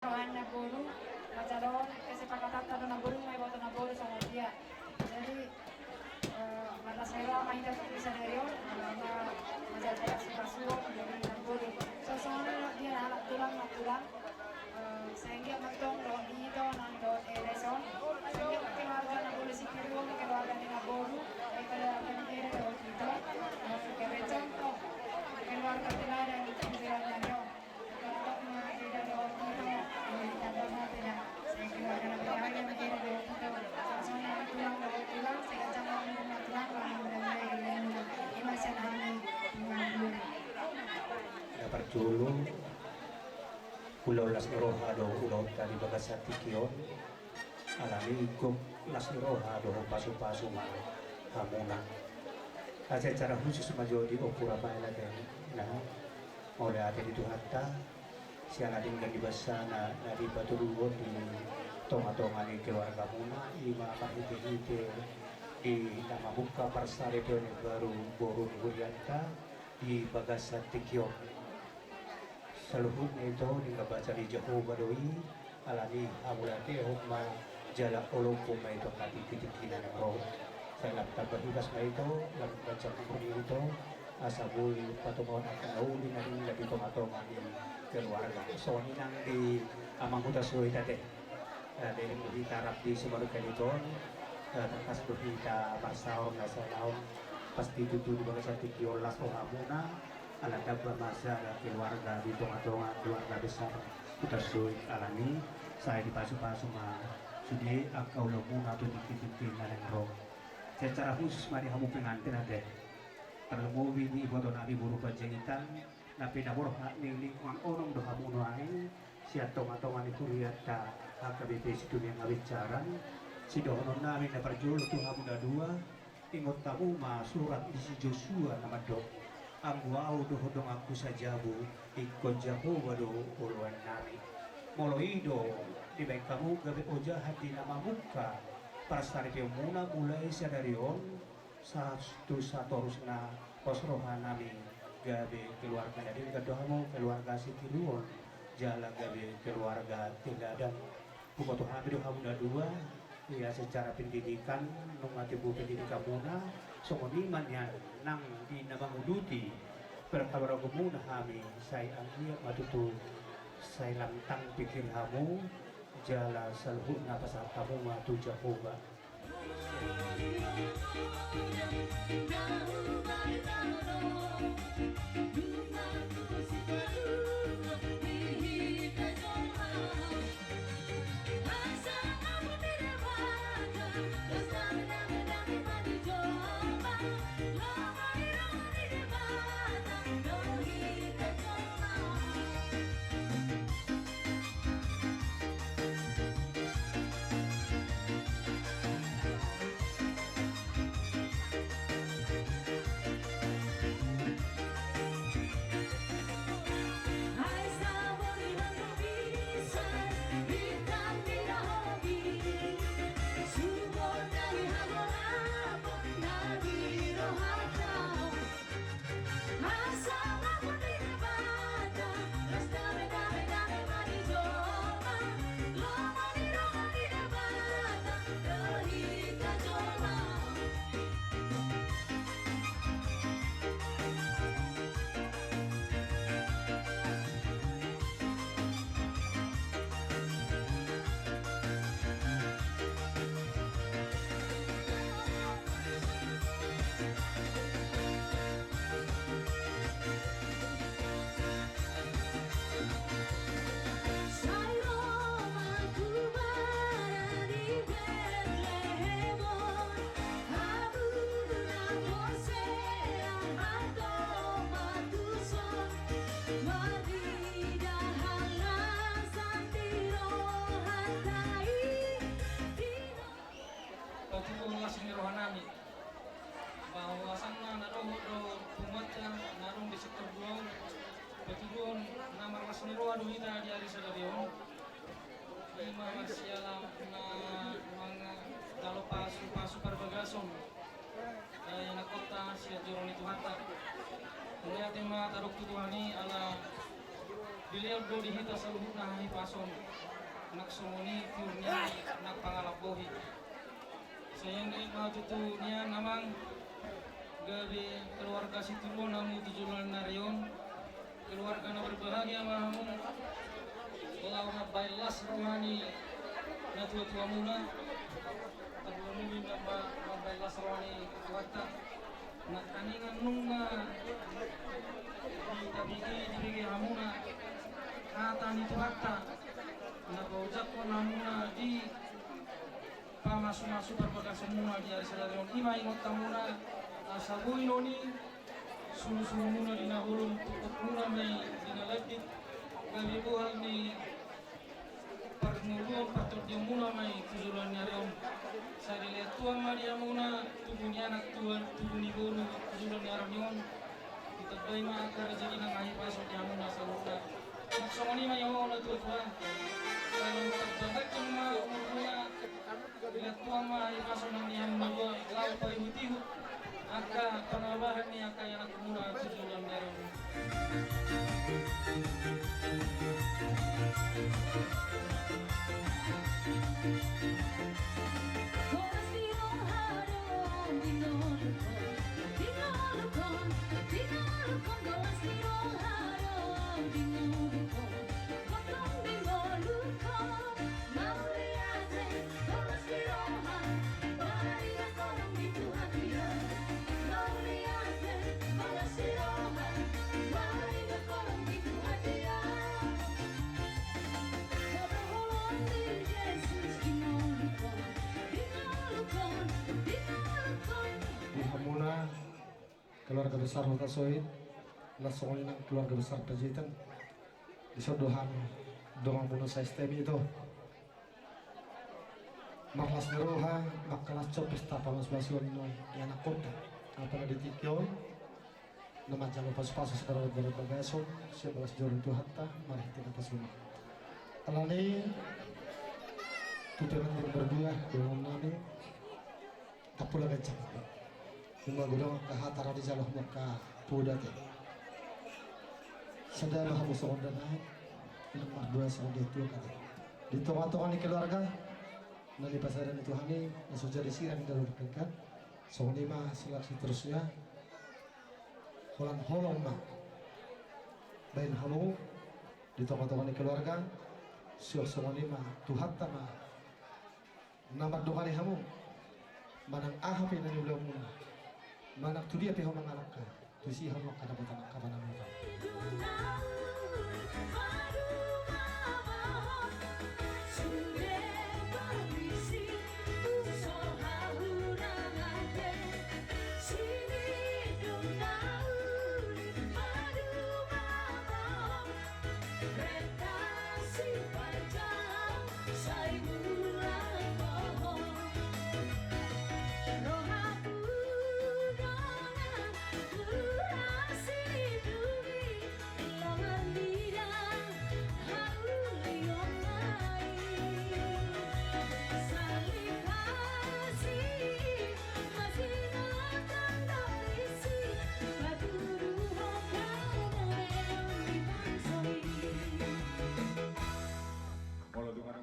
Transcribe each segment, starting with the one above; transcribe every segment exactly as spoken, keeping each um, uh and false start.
Roha ni namboru, manjalo kesepakatanta do namboru, ma iboto namboru songon dia. Jadi, eh, marlas ni roha ma hita tu sadari on, eh, ma-, manjalo pasupasu di namboru. So songon dia na halak tulang, na tulang. Eh, sai anggiat ma tong dohot di hita on nang dohot, eh, les on. Sai anggiat ma keluarga namboru Sikiruon, keluarga ni namboru, eh, keluarga ni Ere dohot hita. Eh, sebagai contoh, keluarga teladan di pikiran nami on. Na parjolo, ulaon las ni roha do ulaonta di bagasan tingki on. Alani gok las ni roha dohot pasupasu ma hamuna. Asa secara khusus ma jo di Ompu Rafael ate na mauliate di Tuhanta, siala denggan ni basana na dipatuduhon di tongatonga ni keluargamuna, i ma marhitehite di na mamungka parsaripeon ni baru boru ni hurianta di bagasan tingki on. Saluhutna ito denggan basa ni Jahowa do i, alani hamauliatehon ma jala holongkon ma ito hatingkitingki na naeng ro. Sai lam tamba hibas ma ito, lam ganjang umur ni ito, asa boi patumahon angka na uli na denggan di tongatonga ni keluarga. Songon i nang di amang Hutasoit ate. Eh, leleng do hita rap di sumarukan ito on, eh, tangkas do hita marsaor na saonari on, pasti tutu di bagasan tingki on las rohamuna, ala tamba ma sada keluarga di tongatonga keluarga besar Hutasoit, alani sai dipasupasu ma sude angka ulaonmuna tu tingkitingki na naeng ro. Secara khusus ma di hamu pengantin ate, tarlumobi di ibotonami boru Panjaitan, na pinaborhat ni lingkungan onom do hamu nuaeng, sian tongatonga ni hurianta H K B P Situhiang Habinsaran. Sidohononnami na parjolo tu hamu na dua, ingot hamu ma surat ni si Josua na mandok, anggo ahu dohot donganku sajabu, ingkon Jahowa do oloannami. Molo i do dibaen hamu gabe ojahan di na mamungka parsaripeonmuna mulai sadari on, sahat tu satorusna, pos rohanami gabe keluarga na denggan do hamu, keluarga Sikiruon, jala gabe keluarga teladan. Huboto hami do hamu na dua, ia secara pendidikan, nunga timbo pendidikanmuna, songon i ma nian nang di na manguduti parhabarahonmuna hami, sai anggiat ma tutu sai lantang pikir hamu, jala saluhutna pasahat hamu ma tu Jahowa. Patuduhon las ni rohanami. Bahwasanya na dohot do punguanta na adong di sektor dua on, patuduhon na marlas ni roha do hita di ari sadari on. Ima siala na manjalo pasupasu parbagason, eh, ianakhonta sian joro ni Tuhanta. Mauliate ma tadok tu Tuhan i ala Dilehon do di hita saluhutna hahipason, nang songon i tiur ni ari nang pangalap bohi. Sai anggiat ma tutu nian amang, gabe keluarga sitiruon hamu tu joloan ni ari on. Keluarga na berbahagia ma hamu, laho mambahen las roha ni natuatuamuna. Tabuan nami ma mambahen las roha ni Tuhanta. Nangkiningan nunga di tabege, dibege hamuna hata ni Tuhanta na paojakhon hamuna di pamasumasu parbagason muna di ari sadari on. I ma ingot hamuna asa boi non i sulusulu muna di na holom, tungkot muna ma i di na landit, gabe bohal ni parngoluon partondion muna ma i tu joloan ni ari on. Sai dilehon Tuhan ma di hamuna tubu ni anak, tubu ni boru tu joloan ni ari on. Ditambai ma angka rejeki nang hahipason di hamuna saluhutna. Songon i ma i, ho natuatua. Sai tamba nangkin ma umurmuna. Dilehon Tuhan ma hahipason nang di hamuna dua, laho paihutihut angka panambahan ni angka ianakhonmuna tu joloan ni ari on. Di hamuna keluarga besar Hutasoit, laos songon i nang keluarga besar Panjaitan. Dison do hami donganmuna sa-S T M itu marlas ni roha mangkalashon pesta pamasumasuon ni ianakhonta. Apala di tingki on na manjalo pasupasu sian na mardalan bagason, sian bagas joro ni Tuhanta marhite na pasuna. Alani i, tu teman berdua dongan nami, Tapula ganjang. Ima godang angka hata ra dijalo hamu angka poda te. Sada ma hamu songon dana, ima mardua songon dia tua kata. Di tongatonga ni keluarga na nipasada ni Tuhan i, na so jadi sirang di dalam denggan. Songon i ma sila seterusnya. Holan holong ma baen hamu di tongatonga ni keluarga. Suang songon i ma Tuhanta ma na mandongani hamu manang aha pe na niulaonmuna, manang tu dia pe ho mangalangka, tusi hamu angka dapotan angka panambahan. Molo dungan.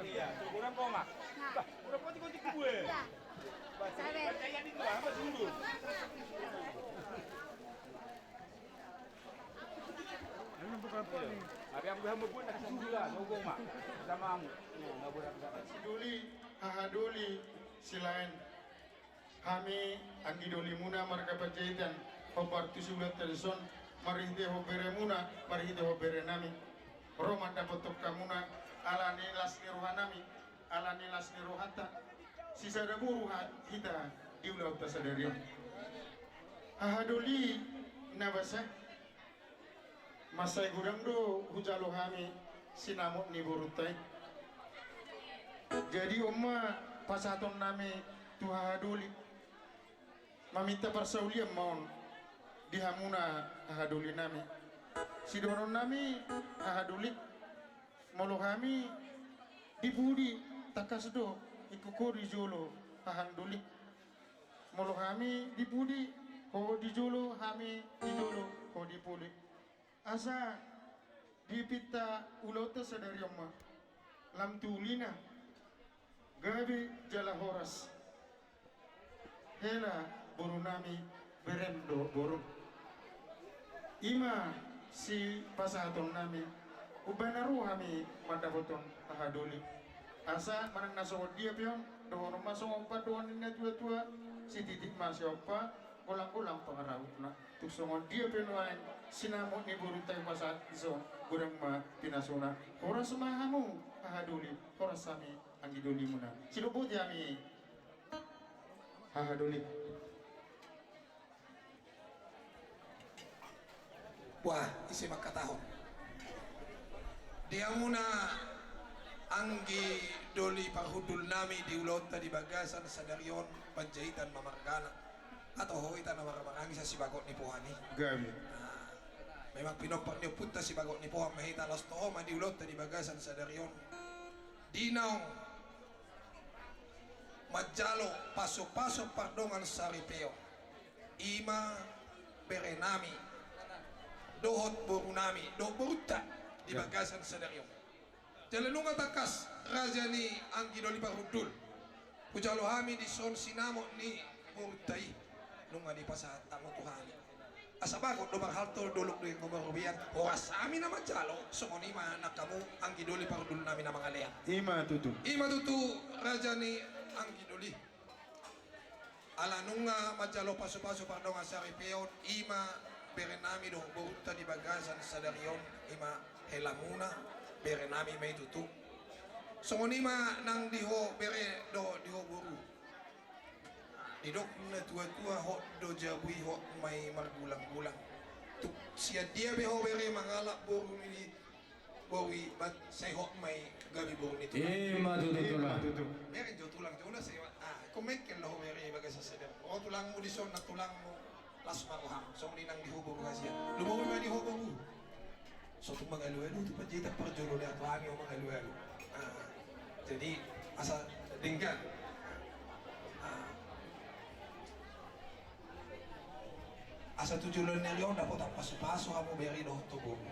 Iya, kurang koma. Bah, kurang poti-poti kue. Iya. Bah, saya lihat itu, apa sih dulu? Tapi aku udah mau buat lagi dulu lah, mau gua mah. Sama kamu. Iya, nggak boleh. Si doli, haha doli, si laen. Hami anggi dolimuna marga Panjaitan, hombar tu si ulaonta dison, marhite ho beremuna, marhite ho berenami. Ro mandapothon hamuna, ala ni las ni rohanami, ala ni las ni rohanta. Sisada boru ha-, hita di ulaonta sadari on. Haha doli na basa. Mansai godang do hujalo hami sinamot ni borunta i. Jadi on ma pasahatonnami tu haha doli. Maminta parsaulian ma on di hamuna haha dolinami. Sidohononnami haha doli. Molo hami di pudi tangkas do ingkon ho di jolo haha doli. Molo hami di pudi, ho di jolo, hami di jolo. Poli-poli. Asa di pinta ulaonta sadari on ma lam tu ulina gabe jala horas. Hela boru nami, berem do boru. I ma sipasahaton nami, umbahen na ro hami mandapothon haha doli. Asa manang na songon dia pe on, dohonon ma songon pandohan ni na tua-tua, sititik ma siompa, golang-golang pangarahutna. Tung songon dia pe nuaeng sinamot ni borunta i pasahat dison, godang ma pinasuna. Horas ma hamu haha doli, horas hami anggi dolimuna. Sidok boti hami haha doli. Wah, ise mangkatahon. Di hamuna anggi doli parhundul nami di ulaonta di bagasan sadari on, Panjaitan ma margana. Atau ho hita na marhahamaranggi sian sibagot ni poha i. Gabe. Nah, memang pinompar ni ompunta sibagot ni poha ma hita, laos toho ma di ulaonta di bagasan sadari on. Di naung manjalo pasu-pasu pardongan saripeon, i ma bere nami dohot boru nami dohot borunta di bagasan sadari on. Jala nunga tangkas raja ni anggi doli parhundul, hujalo hami dison sinamot ni borunta i, nunga dipasahat hamu tu hami. Asa bagot do marhalto, dolok do anggo marrobean, horas hami na manjalo. Songon i ma nang hamu anggi doli parhundul nami na mangalean. I ma tutu. I ma tutu raja ni anggi doli. Ala nunga manjalo pasu-pasu pardongan saripeon, i ma bere nami dohot borunta di bagasan sadari on, i ma helamuna, bere nami ma i tutu. Songon i ma nang di ho bere dohot di ho boru. Didok na tua-tua, hot do jabu i, hot ma i margulang-gulang. Tung sian dia pe ho bere mangalap boru ni, boru i, bat sai hot ma i gabe boru ni tulang. I ma tutu, tulang. Bere jo tulang jo na sai, ah, ingkon mengkel do ho bere i bagasan sadari on. Ro tulangmu dison, nang tulangmu. Las ma roham, songon i nang di ho boru hasian. Lumobi ma di ho boru. So tung mangalu-alu tu Panjaitan parjolo, lean tu hami ho mangalu-alu. Ah, jadi asa denggan. Ah. Asa tu joloan ni ari on dapotan pasu-pasu hamu bere dohot ho boru.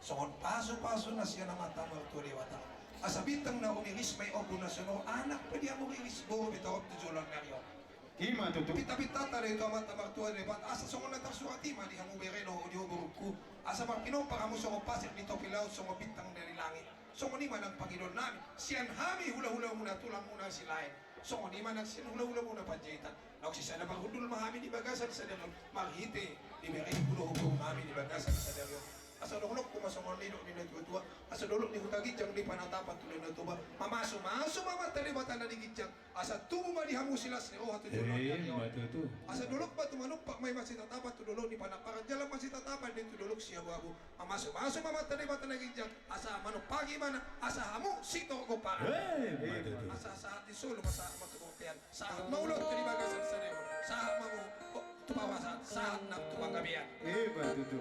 Songon pasu-pasu na sian Amanta Martua Debata. Asa bintang na rumiris ma i ombun na sumorop, anak pe di hamu riris, boru pe torop tu joloan ni ari on. I ma tutu. Pinta-pintanta do i tu Amanta Martua Debata, asa songon na tarsurat i ma di hamu bere dohot di ho borungku, asa marpinompar hamu songon pasek di topi laut, songon bintang na di langit. Songon i ma nang pangidoan nami sian hami hula-hulamuna, tulangmuna Silaen. Songon i ma nang sian hula-hulamuna Panjaitan. Naung sisada parhundul ma hami di bagasan sadari on, marhite di berengku dohot boru nami di bagasan sadari on. Asa dohononku ma songon nidok ni na tua-tua, asa dolok ni huta ginjang di panatapan tu Danau Toba, mamasu-masu ma Amanta Debata na di ginjang, asa tubu ma di hamu silas ni roha tu joloan ni ari on. Asa dolok ma tu manumpak, ma i ma sitatapan tu dolok ni panamparan, jala ma sitatapan di tu dolok siabu-abu. Mamasu-masu ma Amanta Debata na ginjang, asa manumpaki ibana, asa hamu sitorop gomparan. Asa sahat ni solu ma sahat ma tu bontean. Sahat ma ulaonta di bagasan sadari on, sahat ma hamu tu parhorasan, sahat nang tu panggabean.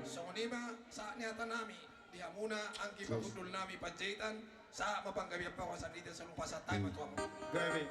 Songon i ma sahat ni hata nami di hamuna anggi parhundul nami Panjaitan, sahat ma panggabean parhorasan, di hita saluhutna pasahat hami ma tu hamu. Gabe.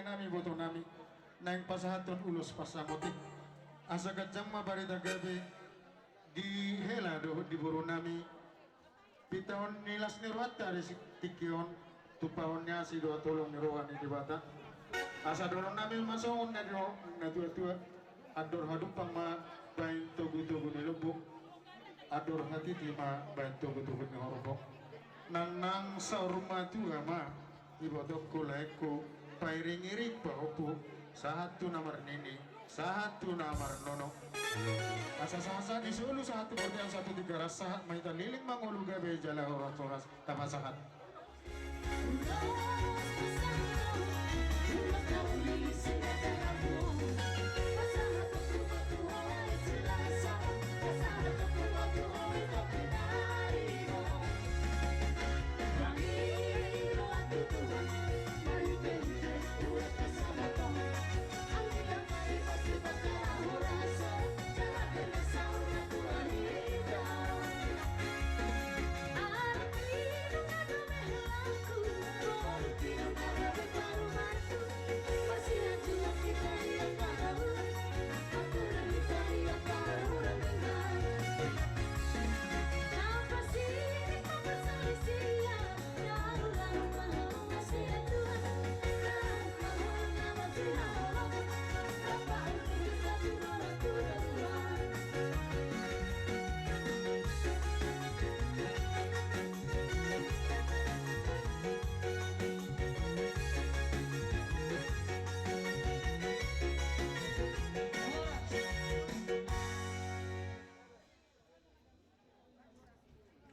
Nami boto nami, naeng pasahathon ulos pansamot i. Asa ganjang ma barita gabe di hela dohot di boru nami. Pitahon ni las ni rohanta di tingki on, tumpahon ni asi dohot holong ni roha ni Debata. Asa dohonon nami ma songon na didok na tuatua: Andor hadumpang ma baen togutogu ni lombu, andor hatiti ma baen togutogu ni horbo. Nangnang saur matua ma ibotongku, laengku, pairingiring pahompu, sahat tu na marnini, sahat tu na marnono. Asa sahatsahat ni solu, sahat tu bontean, sahat tu Tigaras, sahat ma hita leleng mangolu gabe jala horas-horas. Tapasahat.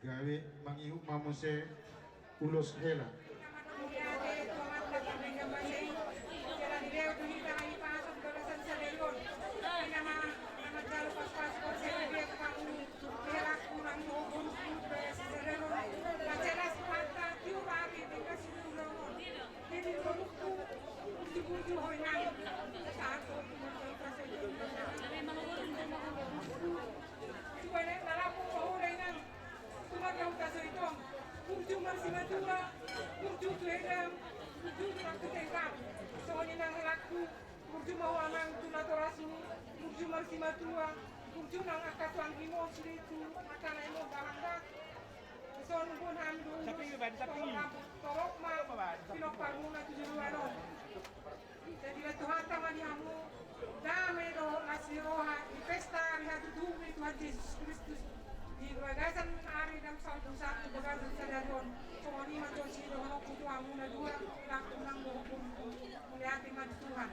Gabe mangihut ma muse ulos hela. Burju marsimatua, burju tu hela, burju tu nang tu tengka. Songon i nang helangku, burju ma ho amang tu natorasmu, burju marsimatua, burju nang angka tu anggimo, sude tu angka na imo balangga. Songon on hami do ulos, torop ma pinomparmuna tu joloan on. Jadi, Tuhanta ma di hamu dame dohot las ni roha di pesta ari hatutubu ni Tuhan Jesus Kristus di bagasan ari naung salpu, di bagasan sadari on. Songon i ma jolo sidohononku tu hamu na dua, helangku nang dohot burju. Mauliate ma di Tuhan.